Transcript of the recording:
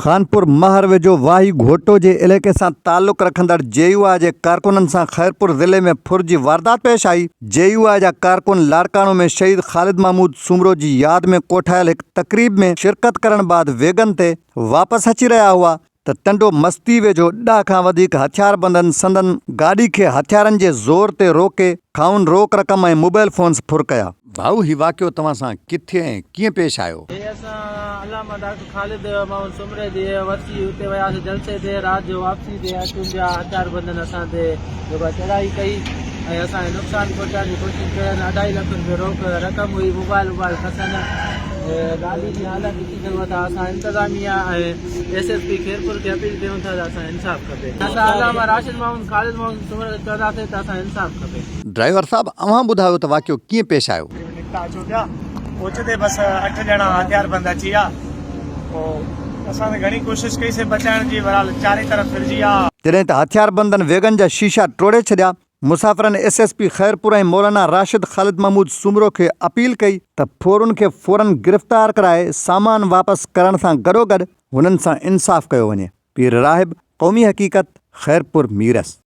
خانپور مهر ويجهو واهي گهوٽو جي علائقي سان تعلق رکندڙ جي يو آء جي ڪارڪنن سان خيرپور ضلعي ۾ ڦر جي واردات پيش آئي، جي يو آء جا ڪارڪن لاڙڪاڻو ۾ شهيد خالد محمود سومرو جي ياد ۾ ڪوٺايل هڪ تقريب ۾ شرڪت ڪرڻ بعد ويگن تي واپس اچي رهيا هئا ته ٽنڊو مستي ويجهو ڏهه کان وڌيڪ هٿياربندن سندن گاڏي کي هٿيارن جي زور تي روڪي کانئن روڪ رقم ۽ موبائل فونز ڦر ڪيا. ڀائو هي واقعو توهان سان ڪٿي ۽ ڪيئن پيش آيو؟ هي اسان علامه ڊاڪٽر خالد محمد سومري جي ورسي اتي وياسي جلسي تي رات جو واپسي تي اچون پيا هٿياربندن اسان تي جيڪو آهي چڙهائي ڪئي ۽ اسان کي نقصان پهچائڻ جي ڪوشش ڪين اڍائي لک روپيه روڪ رقم هئي موبائل ووبائل کسن گاڏي جي حالت ڏسي سگهو ٿا اسان انتظاميه ۽ ايس ايس پي خيرپور کي اپيل ڪيون ٿا ته اسان انصاف کپي اسان علامه راشد محمد خالد محمد سومري کي چونداسين ته اسان انصاف کپي. ڊرائيور صاحب اوهان ٻڌايو ته واقعو ڪيئن پيش آيو؟ نڪتا اچون پيا اوچتي بس اٺ ڄڻا هٿيار بند اچي ويا پوء اسان ته گهڻي ڪوشش ڪئي سي بچائڻ جي بهرحال چارئي طرف ڦرجي ويا. جڏهن ته هٿياربندن ويگن جا شيشا ٽوڙي ڇڏيا، مسافرن ايس ايس پي خيرپور ۽ مولانا راشد خالد محمود سومرو کي اپيل ڪئي ته ڦورن کي فورن گرفتار ڪرائي سامان واپس ڪرڻ سان گڏوگڏ هنن سان انصاف ڪيو وڃي، پير راهب، قومي حقيقت، خيرپور ميرس.